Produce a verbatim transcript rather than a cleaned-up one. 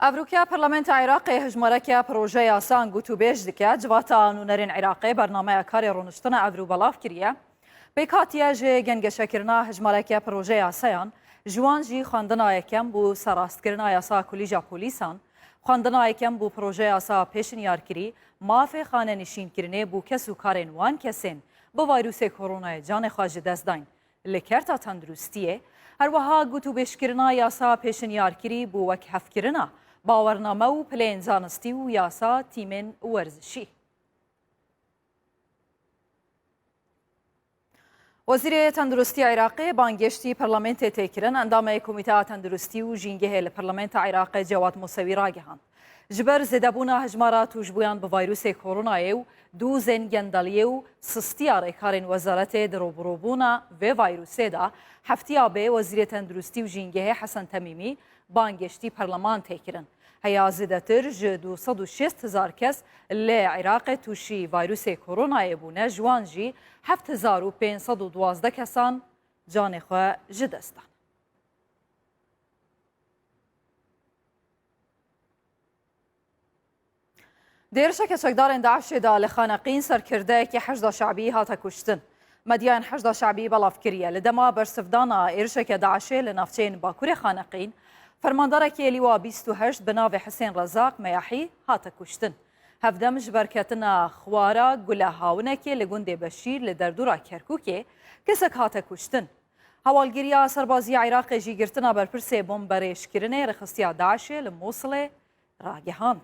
Evroke Parlamenta Iraqê hijmareke proje yasan gotûbêj dike. Civata nûnerên Iraqê bernameya karê rûniştina evro belav kiriye. Pêk hatiye ji gengeşekirina hijmareke proje yasayan, ji wan jî xwendina yekem bû serrastkirina yasa Kolîja Polîsan, xwendina yekem bû proje yasa pêşinyarkirî, mafê xanenişînkirinê bû kes û karên wan kesên bi vayrûsê koronayê canê xwe ji dest dayîn. Li kerta tenduristiyê, her wiha gotûbêjkirina yasa pêşinyarkirî bû wekhevkirina bawername û pileyên zanistî û yasa tîmên werzişî. Wezîrê Tenduristiya Iraqê bangêştî parlamentê tê kirin. Endamê Komîteya Tenduristî û Jîngehê li Parlamenta Iraqê Cewad Musewî ragihand, ji ber zêdebûna hejmara tûşbûyan bi vayrûsê koronayê û dozên gendeliyê û sistiya rêkarên wezaretê di rûbirûbûna vê vayrûsê de, heftiya bê Wezîrê Tenduristî û Jîngehê Hesen Temîmî bangêştî parleman tê kirin. Heya zêdetir ji du sed û şêst hezar kes li Iraqê tûşî vayrûsê koronayê bûne, ji wan jî heft hezar û pênc sed û duwazdeh kesan canê xwe ji dest dan. Di êrişeke çekdarên DAIŞê de li Xaneqîn serkirdeyekî Heşda Şebî hate kuştin. Medyayên Heşda Şebî belav kiriye. Li dema bersivdana êrişeke DAIŞê li navçeyên Bakurê Xaneqîn, fermandarekî Lîwa bîst û heşt bi navê Hisên Rezaq Meyahî hate kuştin. Hevdem ji ber ketina xwara gule hawinekê li gundê Beşîr li derdora Kerkûkê kesek hate kuştin. Hewalgiriya serbazî ya Iraqê jî girtina berpirsê bomberêjkirinê rêxistiya DAIŞê li Mûsilê ragihand.